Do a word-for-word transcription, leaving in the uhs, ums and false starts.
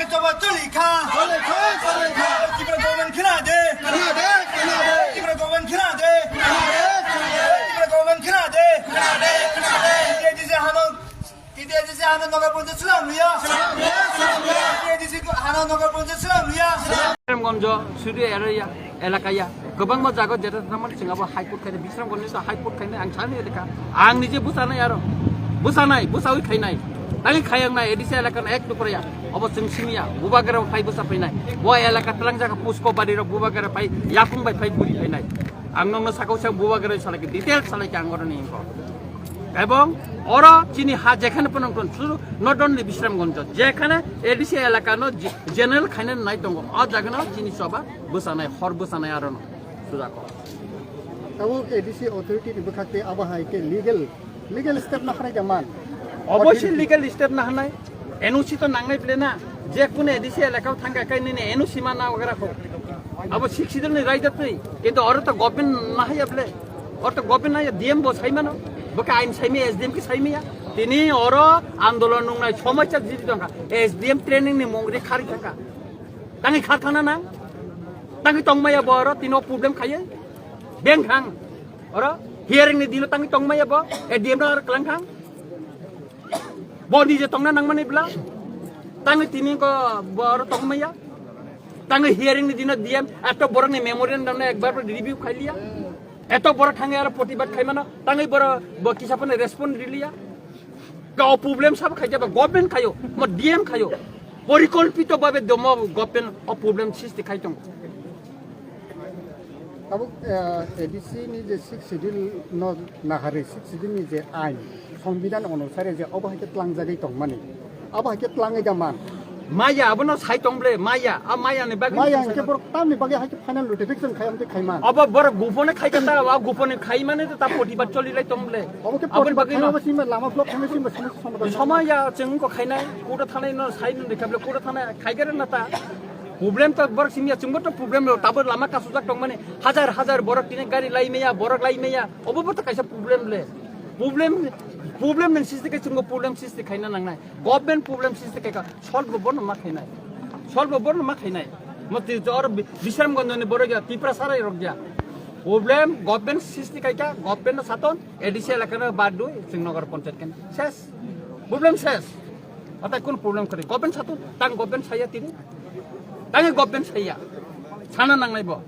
Choba choli kha. Choli kha, choli kha. Tripura government khna de. Khna de, khna de. Tripura government khna de. Khna de, khna de. Tripura government khna de. Khna de, khna de. T T A D C hano, T T A D C hano Nagar Panchayat slam liya. Slam liya, slam liya. T T A D C hano Nagar Panchayat slam liya. Gonjo, Surya area. Elakaya kwbangma jaga jeta thangmani chwng abo High Court khainai, Bisramganj ni High Court khainai, ang sani elaka. Ang nije bwsanai aro. Bwsanai, bwsawi khainai. Tangwi khayang nai, A D C elaka no ek tukra ya. Obo chwng siniya, Bubagra phai bwsa phainai. Bo elaka twlang jaga Pusko Badi rok Bubagra phai, yapung bai phai guri phainai. Ang nokno sakau sak Bubagra salai khe detail salai khe ang oro ni ingko. Ebong oro chini ha jekhane phano wngthon, suru not only Bisramganj, jekhane A D C elaka no je-, general khainani nai tongo, o jaga no chini choba bwsanai, hor bwsanai aro no sujak o. Tabuk A D C authority ni bwkhak tei abo hai khe legal, legal step na khanai da man. Obviously legal step na hanai. N O C to nangnai ble na, je kunu A D C elaka o thangkha khe nini N O C ma na wagra kho. Abo Sixth Schedule ni raida twi, kintu oro to government na haya ble. Oro to government na haya, D M bo sai mano. Bo khe ain sai maya, S D M khe sai maya. Tini oro andolon nungnai somai cha jiri tongkha. S D M training ni mungri khari thangkha. Tangwi khar thangna nang. Tangwi tongmaya bo oro tini o problem khaiye. Beng thang. Oro hearing ni dino tangwi tongmaya bo. A D M no oro klang thang. Bo nije tongna nangmani bla. Tangwi tini ko bo oro tongmaya. Tangwi hearing ni dino D M eto borok ni memorandum no ekbar bo review khailiya. Eto borok thangwi aro protibad khaimano. Tangwi boro bo kisa phano respond riliya. Ka o problem sabo khaijaba government khayo, mo D M khayo. Porikolpito babe domo government o problem sisti khai tongo. Tabuk, eh, A D C ni je Sixth Schedule no nahari, Sixth Schedule ni je ain, Songbidan onusare je obo hai khe tlangjagwi tongmani, abo hai khe tlangwi da man. Maya, abono sai tong ble, maya, a maya ni bagwi Maya sai hingke tong. Borok tamni bagwi hai khe final notification khai amtwi khai man. Abo borok gupone khai khe ta, a gupone khai mane ta protibad choli lai tong ble. Obo khe aboni protibad bagwi khaima no. Sima lama block khaima sima sima sima. Somaya chwng ko khainai, kuda thanai no sai no dekha ble, kuda thanai khai gare na ta. Problem to borok simya chwngbo to problem lo, tabo lama kasujak tong mani, hajar hajar borok tini gari lai maya, borok lai maya, obo bo to kaisa problem le. Problem, problem nang sisti khe chwngbo problem sisti khaina nangnai. Government problem sisti khe ka solve bo bono ma khainai. Solve bo bono ma khainai. Mo ti jor bi-, Bisramganj ni borok ya, Tipra sarai rok ya. Problem government sisti khe ka, government no saton, A D C elaka no bad dui, chwng Nagar Panchayat khe. Ses. Problem ses. Atai kun problem khari. Government saton, tang government saya tini. Tang government saya. Sana nangnai bo.